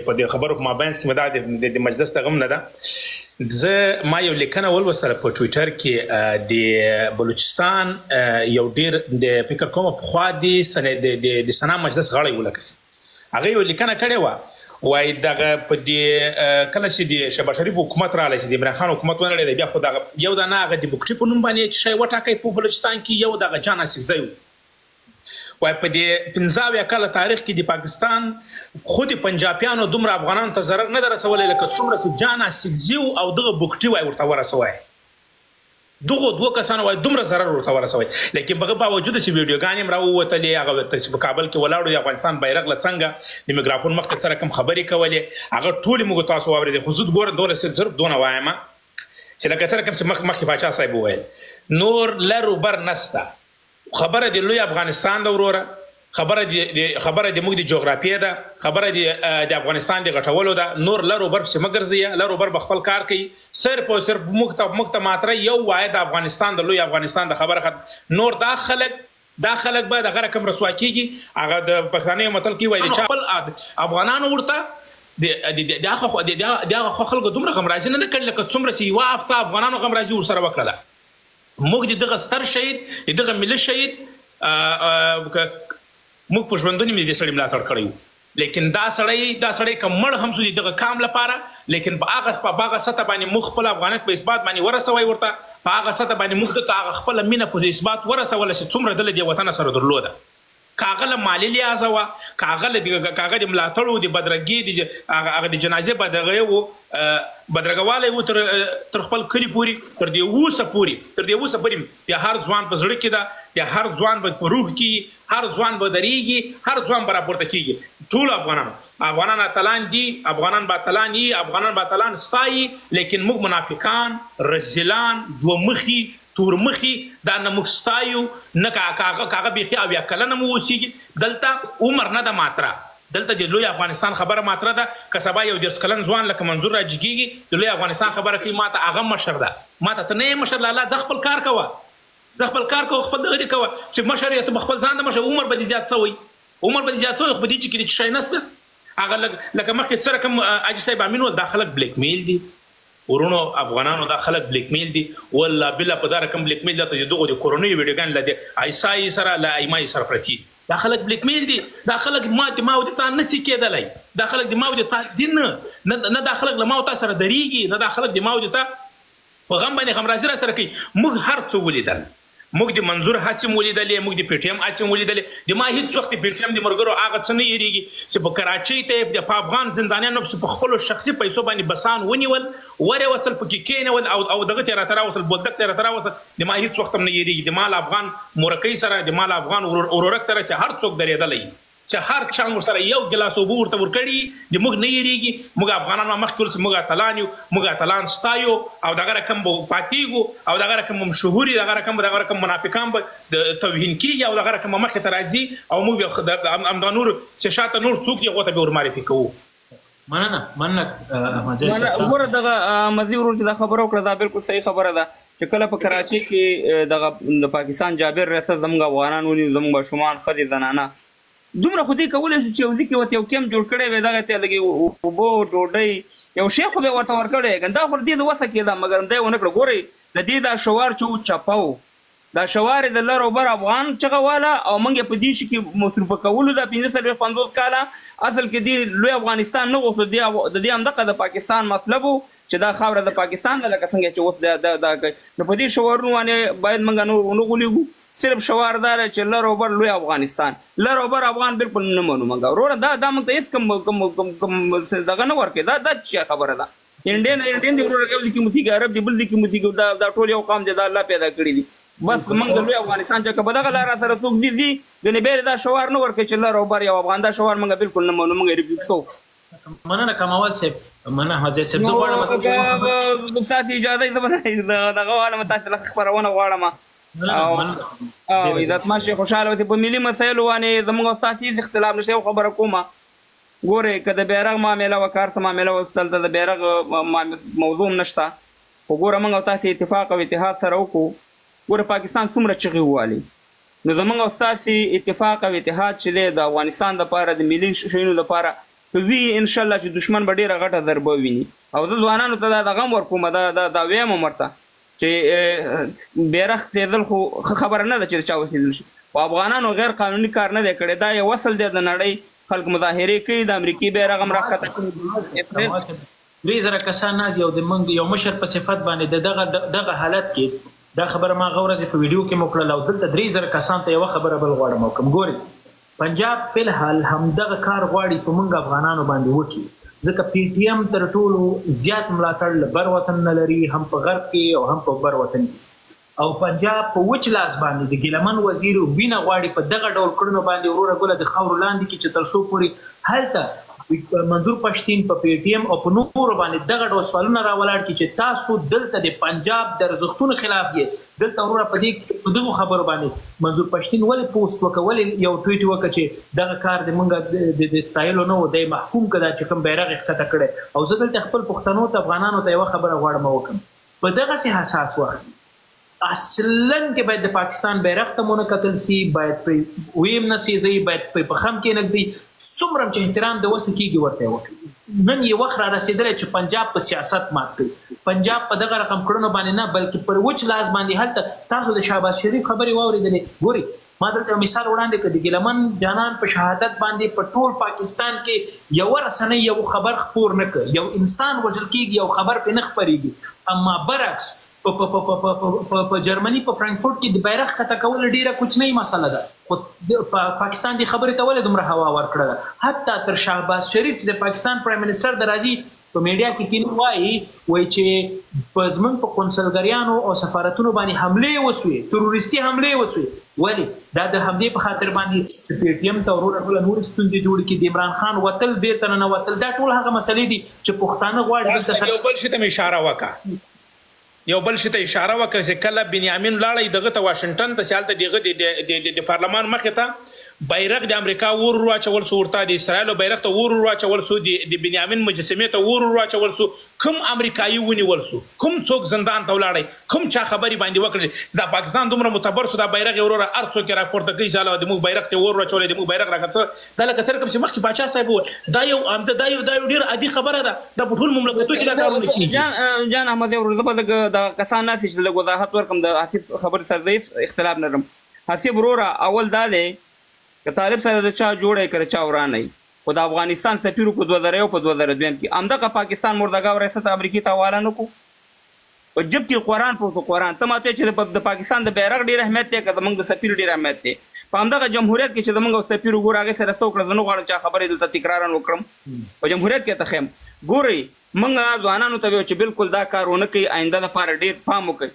په دې خبرو په مابینځ کې مې دا د مجلس دغه هم نه ده. زه ما یو لیکنه ولوستله په ټویټر کې، د بلوچستان یو ډیر د فکر کوم پخوا د د سنا مجلس غړی و، لکه هغه یو لیکنه کړې وه، وای دغه په دې کله چې د شهباز شریف حکومت راغلی، چې د عمران خان حکومت ونړېد، بیا خو دغه یو دانه هغه د بوکټي په نوم باندې چې شی وټاکی په بلوچستان کې، یو دغه جان اڅکزی و. وای په دې 75 کاله تاریخ کې د پاکستان خود پنجابیانو دومره افغانانو ته ضرر نه ده رسولی لکه څومره چې جان اڅکزي او دغه بوکټي وای ورته ورسوی. دغو دوو کسانو وای دومره ضرر ورته ورسوی. لیکن هغه باوجود چې ویډیوګانې هم راووتلې، هغه چې په کابل کې ولاړو، د افغانستان بیرغ له څنګه د میګرافون مخکې سره کوم خبرې کولې، هغه ټولې موږ تاسو واورېدې. خو زه ګوره دونه صرف دونه وایم چې لکه څه رقم چې مخکې پاچا صاحب وویل، نور لر و بر نسته. خبره د لوی افغانستان ده وروره، خبره د موږ د جغرافیې ده، خبره د افغانستان د غټولو ده. نور لر و بر پسې مه ګرځئ، لر و بر به خپل کار کوي. صرف او صرف موږ ته ماتره یو واحد افغانستان د لوی افغانستان د خبره ختم. نور دا خلک به دغه رقم رسوا کېږي. هغه د پښتانه یو متل کې وایي، د چا خپل افغانانو ورته د هغه خلکو دومره غمرازي نه کړې لکه څومره چې یوه هفته افغانانو غمرازي ورسره وکړله. موږ د دغه ستر شهید، د دغه ملي شهید، موږ په ژوندوني مې د دې سړي ملاتړ کړی وو، لیکن دا سړی که مړ هم سو د دغه کام لپاره، لیکن په هغه سطح باندې موږ خپل افغانیت په اثبات باندې ورسوی ورته، په هغه سطح باندې موږ ده ته هغه خپله مینه په اثبات ورسوله چې څومره ده له دې وطنه سره درلوده. که هغه له مالي لحاظه وه، که هغه د ملاتړو د بدرګې د هغه د جنازې بدرګې وو، بدرګوالی وو تر خپل کلي پورې، تر دې اوسه پورې، تر دې اوسه پورې د هر ځوان په زړه کې ده، د هر ځوان په روح کې، هر ځوان به درېږي، هر ځوان به راپورته کېږي. ټول افغانان اتلان دي، افغانان به اتلان یي، افغانان به اتلان ستایي، لیکن موږ منافقان، رزیلان، دوه مخي، تور مخي، دا نه موږ ستایو، نه که هغه بیخي 70 کلنه مو اوسېږي. دلته عمر نه ده ماتره، دلته د لوی افغانستان خبره ماتره ده. که سبا یو 30 کلن ځوان لکه منظور راجګېږي، د لوی افغانستان خبره کوي، ماته هغه مشر ده، ماته ته نه یې مشر لالا، ځه خپل کار کوه، ځه خپل کار کوه، خپل دغه دې کوه چې مشر یې، ته به خپل ځان د مشر، عمر به دې زیات سوی، عمر به دې زیات سوی، خو په دې چې کې دې څه شی نشته. هغه لکه مخکې څه رقم حاجي صاحب امین وویل، دا خلک بلیک میل دي ورونو افغانانو، دا خلک بلیک میل دي والله بالله. په دا رقم بلیک میل دلته د دغو د کورنیو ویډیوګانې له د ایسای سره له ایمای سره پرتې دي. دا خلک بلیک میل دي، دا خلک ما د ما او د تا نه سي کېدلی، دا خلک د ما او د تا دي نه، نه دا خلک له ما او تا سره درېږي، نه دا خلک د ما او د تا په غم باندې غمرازي را سره کوي. موږ هر څه ولیدل، موږ د منظور هڅې هم ولیدلې، موږ د پي ټي ایم هڅې هم ولیدلې. د ما هېڅ وخت د پي ټي ایم د ملګرو هغه څه نه هېرېږي چې په کراچۍ ته یې د افغان زندانیانو پسې په خپلو شخصي پیسو باندې بسان ونیول، ورې وصل پکې کېنول او دغه ته یې راته راوستل، بولدک ته یې راته راوستل. د ما هېڅ وخت هم نه هېرېږي. د ما له افغان مورکۍ سره، د ما له افغان ورورک سره چې هر څوک درېدلی، چې هر چا ورسره یو ګلاس اوبه ورته ورکړي، د موږ نه هېرېږي. موږ افغانان ما مخکې وویل چې موږ اتلان یو، موږ اتلان ستایو او دغه رقم به پاتېږو او دغه رقم به مشهور یو، دغه رقم منافقان به توهین کېږي او دغه رقم به مخې ته راځي او موږ به همدا نور چې شاته نور څوک دي هغو ته به ورمعرفي کوو. مننه، مننه احمدزی صاحب. مننه. ګوره دغه احمدزي ورور چې دا خبره وکړه، دا بالکل صحیح خبره ده چې کله په کراچۍ کې دغه د پاکستان جابر ریاست زموږ افغانان ونیو، زموږ ماشومان، ښځې، زنانه، دومره خو دې کولی شو چې یو ځای کې ورته یو کیمپ جوړ کړی وی، دغه ته لږې اوبه، ډوډۍ، یو شی خو به یې ورته ورکړی وی، که دا خو دې د وسه کېده، مګر دا یې ونه کړه. ګورئ د دې دا شوار چې و چپه و، دا شوار یې د لر او بر افغان چغه واله او موږ یې په دې شي کې مصروفه کولو دا 45 50 کاله. اصل کې دې لوی افغانستان نه غوښتو، د دې همدغه د پاکستان مطلب و چې دا خاوره د پاکستان ده، لکه څنګه چې اوس دا کوي. نو په دې شوارونو باندې باید موږ نور ونه غولېږو. صرف شوار دا دی چې لر او بر لوی افغانستان، لر او بر افغان بالکل نه منو موږ وروره. دا موږ ته هېڅ کوم دغه نه ورکوي. دا څه خبره ده؟ انډین دی وروره، یو ځای کې موسیقي، عرب دی بل ځای کې موسیقي، دا ټول یو قوم دی، دا الله پیدا کړی دی. بس موږ د لوی افغانستان چې که په دغه لار سره څوک ځي ځي، ګنې بیا دا شوار نه ورکوي چې لر او بر یو افغان، دا شوار موږ بالکل نه منو، موږ یې ریفیوز کوو. مننه کماول صاحب، مننه احمدزی صاحب. زه غواړم ستاسو اجازه زه به دغه والم تاسو له خپرونه غواړم او عزتمن شئ، خوشحاله اوسئ. په ملي مسایلو باندې زموږ او ستاسو هېڅ اختلاف نشته. یو خبره کومه، ګورئ که د بیرغ معامله وه، که هر څه معامله وه، دلته د بیرغ موضوع هم نشته، خو ګوره موږ او تاسې اتفاق او اتحاد سره وکړو. ګوره پاکستان څومره چغې ووالي، نو زموږ او ستاسې اتفاق او اتحاد چې دی د افغانستان دپاره، د ملي شیونو دپاره، که وي انشاءالله چې دښمن به ډېره غټه ضربه وویني. او زه ځوانانو ته دا دغه هم ورکوم، دا دا دا وایم هم ورته چې بیرغ سېزل خو ښه خبره نه ده چې د چا وسېزل شي، خو افغانانو غیر قانوني کار نه دی کړی. دا یو اصل دی، د نړۍ خلک مظاهرې کوي، د امریکې بیرغ هم راښکته کړي. 3000 کسان نه دي، او د موږ یو مشر په صفت باندې د دغه دغه حالت کې دا خبره ما هغه ورځ په ویډیو کې مو کړله، او دلته 3000 کسان ته یوه خبره بل غواړم وکړم. ګورئ، پنجاب فلحال همدغه کار غواړي په موږ افغانانو باندې وکړي، ځکه پي ټي ایم تر ټولو زیات ملاتړ له بر وطن نه لري، هم په غرب کې او هم په بر وطن کې. او پنجاب په وچ لاس باندې د ګیلمن وزیر وینه غواړي په دغه ډول کړنو باندې وروره ګله د خاورو لاندې کې، چې تر څو پورې هلته منظور پښتین په پی ټی ایم او په نورو باندې دغه ډول سوالونه راولاړ کړي چې تاسو دلته د پنجاب د ارزښتونو خلاف یې. دلته وروره په دې په دغو خبرو باندې منظور پښتین ولې پوسټ وکړ، ولې یو ټویټ وکړ چې دغه کار د مونږ د ستایلو نه و، دی محکوم کړه چې کوم بیرغ یې ښکته کړی. او زه دلته خپل پښتنو ته، افغانانو ته یوه خبره غواړم وکړم، په دغسې حساس وخت اصلا کې باید د پاکستان بیرغ ته مو نه کتل سي، باید پرې ویم نه سیزئ، باید پرې په خم کې نږدئ، څومره چې احترام د وسه کېږي ورته وکړي. نن یې وخت را رسېدلی چې پنجاب په سیاست مات کړي، پنجاب په دغه رقم کړنو باندې نه، بلکې پر وچ لاس باندې. هلته تاسو د شهباز شریف خبرې واورېدلې. ګورئ، ما دلته یو مثال وړاندې کړ، د ګیلمن جانان په شهادت باندې په ټول پاکستان کې یوه رسنۍ یو خبر خپور نه کړ، یو انسان وژل کېږي یو خبر پرې نه خپرېږي. اما برعکس په جرمني په فرانکفورت کې د بیرغ ښکته کول ډیره کوچنۍ مسله ده، خو پاکستان دې خبرې ته ولې دومره هوا ورکړله؟ حتی تر شهباز شریف چې د پاکستان پرایم منسټر د راځي په میډیا کې کینی وایي، وایي چې په زمونږ په قونسلګریانو او سفارتونو باندې حملې وسوې، تروریستي حملې وسوې. ولې؟ دا د همدې په خاطر باندې چې پي ټي ایم ته وروره ټوله نورې ستونزې جوړې کړي. د عمران خان وتل، بیرته ننوتل، دا ټول هغه مسلې دي چې پښتانه غواړي دلته. یو بل شي ته مې اشاره وکړه، یو بل شي ته اشاره وکړه چې کله بنیامین لاړی دغه ته واشنګټن ته، چې هلته دغه د پارلمان مخې ته بیرغ د امریکا ور واچول سو، ورته د اسرائیل بیرغ ته ور واچول سو، د بنیامین مجسمې ته ور واچول سو، کوم امریکایي ونیول سو، کوم څوک زندان ته ولاړی، کوم چا خبرې باندې وکړې چې دا پاکستان دومره متبر سو، دا بیرغ یې وروره هر څوک یې راپورته کوي، چې هله د موږ بیرغ ته ور واچولی، د موږ بیرغ راکته. دا لکه څه رقم چې مخکې پاچا صاحب وویل، دا یو دا یو دا یو ډېره عادي خبره ده، دا په ټول مملکتو کې دا کارونه کېږي. جان احمد ورور، زه به لږ دا کسان ناست چې لږ وضاحت ورکړم، د حسیب خبرې سره زه هېڅ اختلاف نه لرم. حسیب وروره، اول دا دی که طالب سره د چا جوړه که د چا ورانه، خو د افغانستان سفیر په 2001 په 2002 کې همدغه پاکستان مردګاو ریاست امریکې ته حواله نه کړو. په جب کې قرآن په قرآن ته ماته چې د پاکستان د بیرغ ډېر اهمیت دی که زمونږ د سفیر ډېر اهمیت دی؟ په همدغه جمهوریت کې چې زمونږ سفیر وګوره هغې سره څه وکړه، زه نه غواړم چې خبرې دلته تکرارا وکړم، په جمهوریت کې ته ښیم. ګورئ، موږ ځوانانو ته ویو چې بالکل دا کار ونه کوي، آینده لپاره ډېر پام وکړئ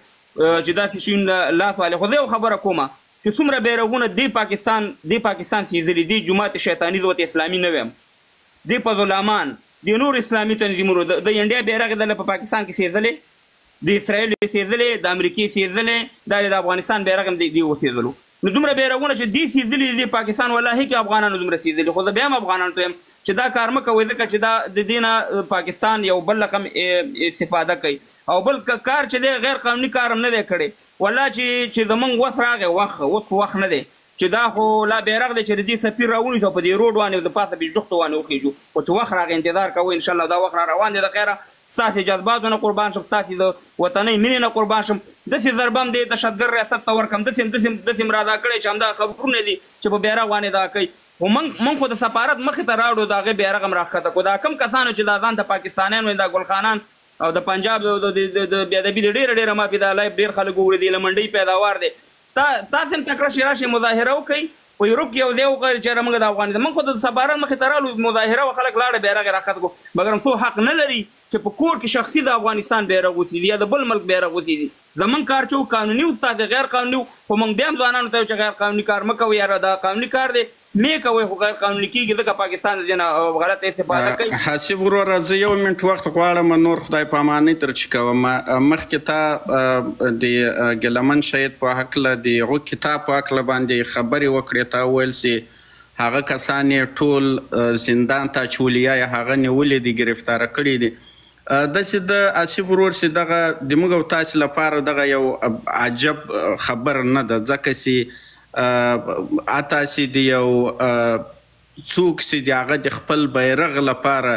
چې داسې شیونه لاس والي. خو زه یو خبره کومه چې څومره بیرغونه دی پاکستان دی پاکستان سیزلي دی، جماعت شیطاني زه ورته اسلامي نه وایم، دی په غلامان دی نور اسلامي تنظیمونو د انډیا بیرغ دله په پاکستان کې سیزلې، د اسرائیل سیزلې، د امریکې سیزلې، دا د افغانستان بیرغ هم دی وسیزلو. نو دومره بیرغونه چې دی سیزلي دي پاکستان، والله کې افغانانو دومره سیزلي. خو زه بیا هم افغانانو ته وایم چې دا کار مه کوئ، ځکه چې دا د دې نه پاکستان یو بل رقم استفاده کوي. او بل کار چې دی غیر قانوني کار هم نه دی کړی، والله چې زمونږ وس راغی، وخت اوس خو وخت نه دی چې دا خو لا بیرغ دی چې د دې سفیر راونیسو په دې روډ باندې د پاسه پې جوختو باندې وخېژو. خو چې وخت راغی انتظار کوئ، انشاءالله دا وخت را روان دی. د خیره ستاسې جذباتو نه قربان شم، ستاسې د وطنۍ مینې نه قربان شم، داسې ضربه هم دې دهشتګر ریاست ته ورکړم، داسې هم داسې هم داسې هم را ادا کړی چې همدا خبرونه دي چې په بیرغ باندې دا کوي. خو موږ خو د سفارت مخې ته راوړو، د هغې بیرغ هم راښکته کړو. دا کوم کسانو چې دا ځان ته پاکستانیان وایي، دا ګلخانان او د پنجاب د بې ادبي د ډېره ډېره معافي، دا لایف ډېر خلک وګوري، د لمنډۍ پیداوار دی. تاسې هم تکړه شئ، راشئ مظاهره وکړئ په یورپ کې یو ځای وکړئ چې موږ د افغانستان، موږ خو د سفارت مخې ته رالو مظاهره وه، خلک لاړه بیرغ یې راښکته کړو، مګر څو حق نه لري چې په کور کې شخصي د افغانستان بیرغ وسیځي یا د بل ملک بیرغ وسیځي. زمونږ کار چې و قانوني و، ستاسې غیر قانوني و، خو موږ بیا هم ځوانانو ته وایو چې غیر قانوني کار مه کوئ، یاره دا قانوني کار دی مې کوئ، خو غیر قانوني کېږي ځکه پاکستان د دې نه غلطه استفاده کوي. حسیب وروره، زه یو منټ وخت غواړم، نور خدای پامانۍ تر چې کوم. مخکې تا د ګیلمن شهید په هکله د هغو کتاب په هکله باندې خبرې وکړې، تا وویل چې هغه کسان یې ټول زندان ته اچولي یا یې هغه نیولي دي، ګرفتاره کړي دي. داسې د آصف ورور چې دغه د موږ او تاسې لپاره دغه یو عجب خبر نه ده، ځکه چې تاسې د یو څوک چې د هغه د خپل بیرغ لپاره